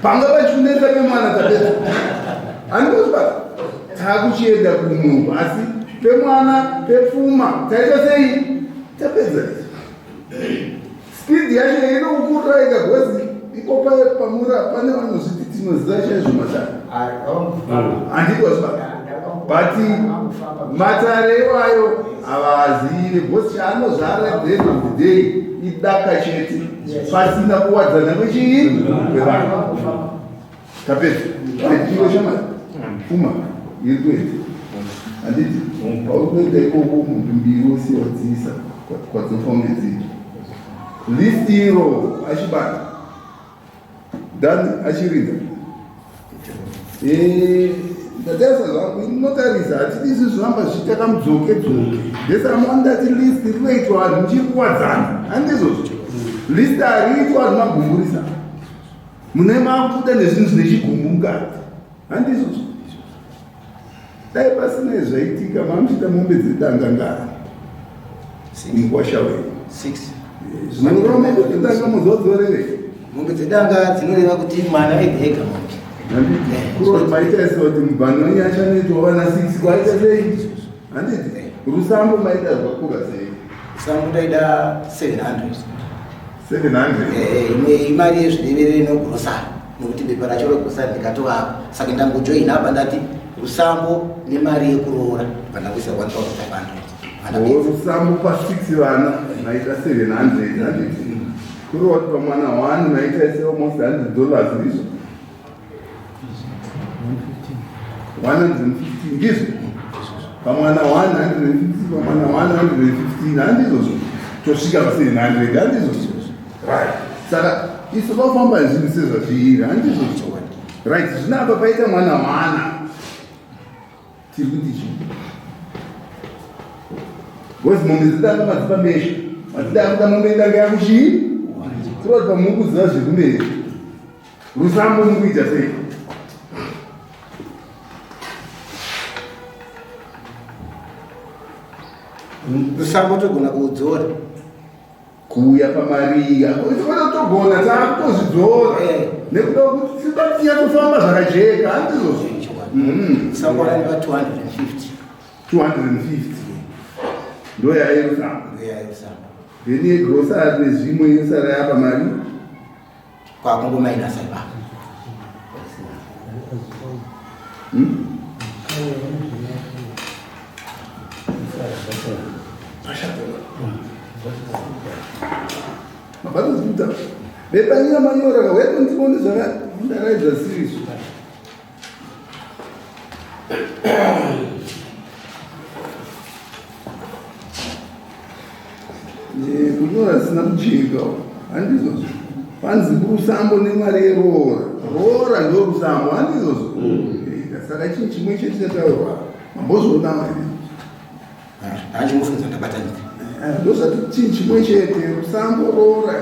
Speaker 6: Panga pachikunetsa pemwana tapedza, handingozvibata, taakuchienda kumwe, asi pemwana pepfuma taita sei? Tapedza. Speed yacho inokukurira ikagozi ipo pamura pane vanozviti tinoziva chaizvo matare. Handingozvibata. But matare iwayo havazive because chaanozvara at the end of the day idaka chete pasina kuwadzana kwechii kwevanhu. Tapedza. Iwe shamwari, pfuma iri kuenda. Handiti pauri kuenda ikoko mombe mbiri wosiya wadziisa kwadzofanira kunge dziri. List iro achibata. Dani achiridza. Eh, ndatarisa zvangu inotarisa hatidi isu zviramba zvichiita kamudzoke dzoke. Ndesama ndati list rinoitwa vanhu muchiri kuwadzana. Handizvozvo. List hariitwa vanhu magumburisa. Mune makuda nezvinhu zvine chigumbu mukati. Handizvozvo. Dai pasina zvaitika mamuchiita mombe dzedanga ngara. Mukwasha wenyu.
Speaker 8: 6.
Speaker 6: Zvinoreva mombe dzedanga muzodzorere.
Speaker 8: Mombe dzedanga dzinoreva kuti mwana ega ega mombe.
Speaker 6: Handiti kuroti maita isa kuti mubhano wenyu achanoitwa vana 6 kwaita sei? Handiti rusambo maita zvakura sei?
Speaker 8: Rusambo ndaida 700.
Speaker 6: 700.
Speaker 8: Imwe imari yezvireverere negrosari nekuti bepa racho regrosari ndikatovapa saka ndangojoina apa ndati rusambo nemari yekuroora pandangoisa 1500.
Speaker 6: Rusambo pa6 vana maita 700 handiti? Kureva kuti pamwana 1 maita ise almost 100 dollars ndizvo? 115 ndizvo? Pamwana 150 pamwana 115 handizvozvo? Tosvika pa700 handizvozvo? Right. Saka isu vafamba zvinhu sezvazviiri handizvozvo? Right. Zvino apa paita mwana wana tiri kuti chii? Because mombe dzidanga madzipa mesha madzida kuda mombe idanga yakuchii kureva kuti pamuri kuziva zvekumberi rusambo muri kuita sei?
Speaker 8: Rusambo togona kuudzora
Speaker 6: kuuya pamariya togona taakutozvidzora nekuda kuti tibatiya kufamba zvakajeka handizvozvo?
Speaker 8: Rusambo raiva 250.
Speaker 6: 250 ndo yayerusambo.
Speaker 8: Ndoyayerusambo.
Speaker 6: Then yegrosari nezvimwe yosara yapa mari
Speaker 8: kwakungomainasa ipapo.
Speaker 6: Mabhatozvikuta bepanyira manyora kaweto ndione zvakandaraidza sirizvo. Kunyora zvisina kujeka handizvozvo? Panzi kurusambo nemari yeroora, roora ndo rusambo handizvozvo? Saka chinhu chimwe chete chataurwa mambozviona here?
Speaker 8: Handimufunza ndabatanidza.
Speaker 6: Ndozvati chinhu chimwe chete, rusambo, roora.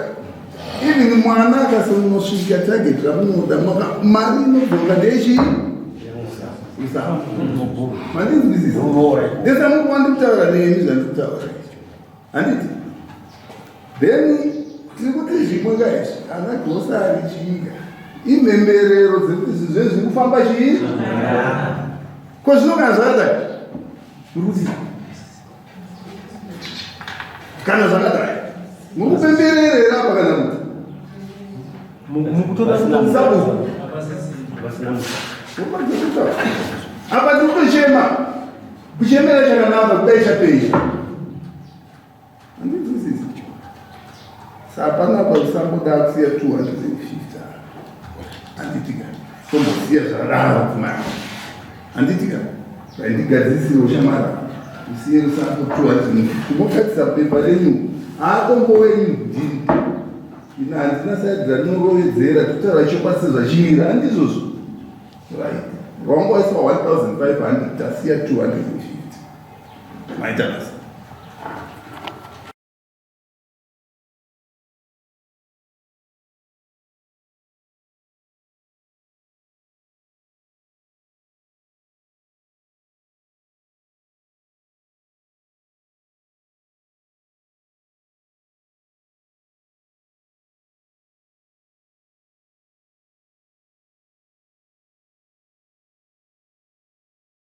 Speaker 6: Even mwana akasonosvika target ramunoda, mari inodzoka ndechii? Rusambo. Mandinzwisisa? Ndesamukuwa ndikutaura nemi zvandikutaura handiti? Then tiri kuti zvimwe kaizvi ana grosari chiika imhemberero dzekuti zvinhu zvezvi zviri kufamba chii ko zvino kana zvakadai muri kuti kana zvakadai muri kupembererera apa kana kuti
Speaker 3: mukutoda
Speaker 6: sabuku apa ndiri kutochema kuchemera chakanaka kudai chapei handinzwisisi. Saka panapa usamboda kusiya 250 handitika? Tombosiya zvakadaro pfuma yako handitika? Raindigadzisiro shamara usiye rusambo 250 mogadzisa pepa renyu aakombo wenyu ndini ina handina side randinorovedzera totaura chokwadi sezvachimira handizvozvo? Right, rwangu waiswa 1500 tasiya 250 maita basa.